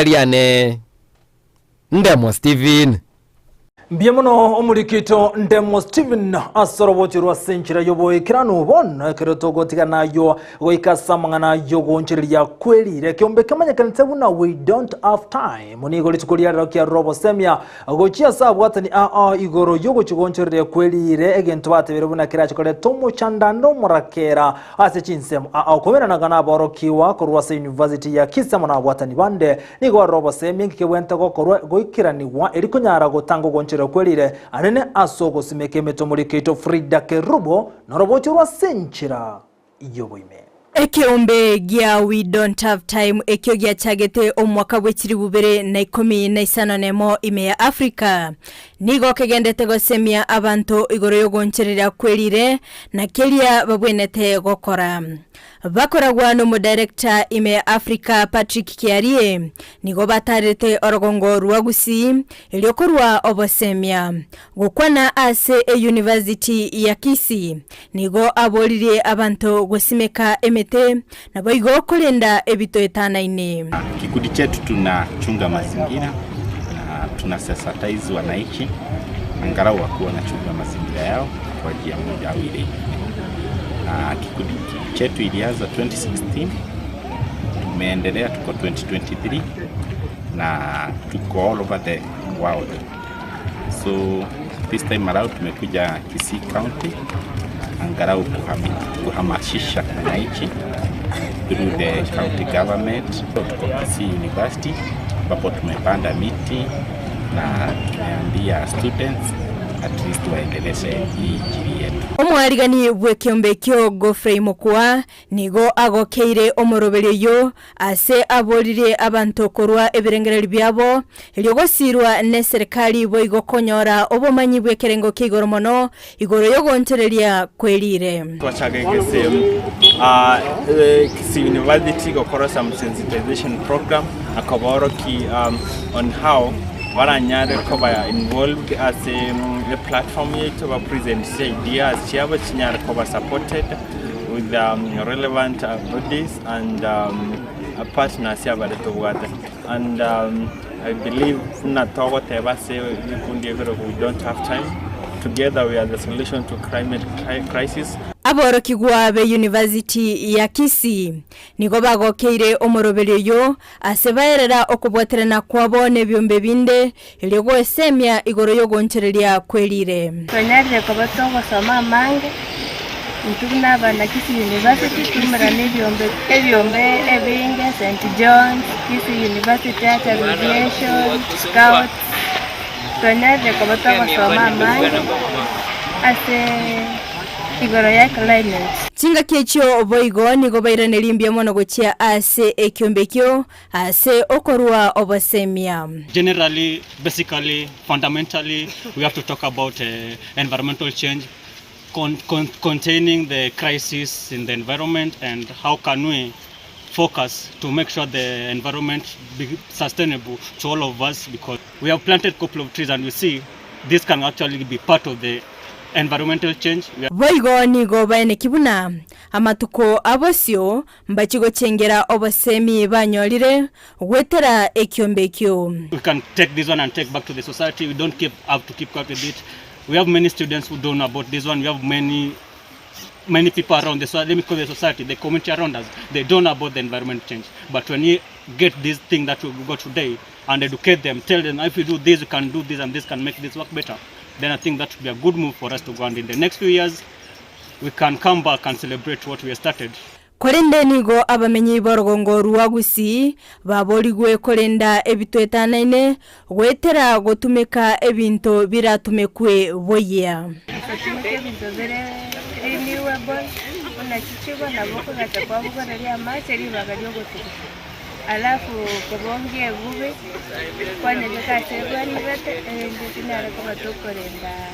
Riane Ndemo Stephen. Mbuya mono omoriki oito Ndemo Stephen ase orobochi rwa ase enchera y'oboikeranu. Bono ekero togotigana ayio goika ase amang'ana y'ogoonchoreria kwerire ekeombe kemanyekanete buna We Don't Have Time nigo rituko ria rero kiarure obosemia gochia ase abwatani ao igoro y'ogochia goonchoreria kwerire egento batebire buna kerache koreta omochandano omorakera ase chinsemo ao koberanaga naborokigwa korwa ase University ya Kisii amo nabwatani bande Nigo ororo oboseemia inki kebwenerete gokorwa goikeranigwa erio konyara gotanga ogoncherera kwerire anene ase ogosimeka emete omoriko oito Frida Kerubo norobocho rwa ase enchera y'oboime. Ekeombe gia We Don't Have Time ekio giachagete omwaka bwe chilifu bibere na ikomi na isano nemo ime ya Africa, nigo kegendete gosemia abanto igoro y'ogoncherera kwerire na keria babwenete gokora. Bakoragwa nomodirector ime ya Africa Patrick Kiarie nigo batarete orogongo rwa Gusii erio korwa obosemia. Gokwana ase eyunivasiti ya Kisii nigo aboririe abanto gosimeka emete naboigo korenda ebitoetanaine. Kikundi chetu tunachunga mazingira na tunasensitize wananchi angalau wakuwe wanachunga mazingira yao kwa njia moja au ile ingine. Na kikundi chetu ilianza 2016, tumeendelea tuko 2023 na tuko all over the world. So this time around tumekuja Kisii County angalau kuhamasisha wananchi through the county government. Tuko Kisii University ambapo tumepanda miti na tumeambia students at least waendeleze hii injili yetu. Omwarigani bw'ekeombe ekio Godfrey Mokua nigo agokeire omoroberio oyio ase aboririe abanto korwa ebirengererio biabo erio gosiirwa neserikali boigo konyora obomanyi bw'ekerengo kia igoro mono igoro y'ogoonchoreria kwe riire. Twachaka egesemo Kisii University gokora some sensitization program akoboroki on how baranyare koba involved ase eplatform yaito ba present ideas chiabo chinyare koba supported with relevant bodies and partners abare tobwate and I believe buna togoteba ase ebikundi ebire we don't have time together we are the solution to climate crisis. Aborokigwa be University ya Kisii nigo bagokeire omoroberio oyio ase baerera okobwaterana kwabo nebiombe binde erio goesemia igoro y'ogoonchoreria kwe riire. Twanyarire koba togosoma amange, intwe buna abana Kisii University twaumerana ebiombe ebiombe ebinge, St John's, Kisii University Archery Aviation, Scouts, twanyarire koba togosoma amange ase igoro ya climate. Chingaki echio boigo nigo bairanerie mbuya mono gochia ase ekiombe ekio ase okorua obosemia. Generally, basically, fundamentally, we have to talk about environmental change con con containing the crisis in the environment and how can we focus to make sure the environment be sustainable to all of us because we have planted couple of trees and we see this can actually be part of the environmental change. We Boigo nigo baeneki buna amatuko a bosio mbachie gochengera obosemi banyorire goetera ekiombe ekio. We can take this one and take back to the society. We don't keep, have to keep quiet with it. We have many students who don't know about this one. We have many many people around the so let me call the society, the community around us, they don't know about the environment change. But when you get this thing that we got today and educate them, tell them if you do this, you can do this and this can make this work better, then I think that would be a good move for us to go. And in the next few years, we can come back and celebrate what we have started. Korende nigo abamenyi b'orogongo rwa Gusii baborigwe korenda ebitoetanaine goetera gotumeka ebinto biratumekwe boyia. Gotumeka ebinto bire renewable buna chichigo nabo okogacha kwabogoreria amache ribaga riogotuguta. Alafu kobongia ebubi kwanyebeka ase ebwenerete erinde tinyare koba tokorenda.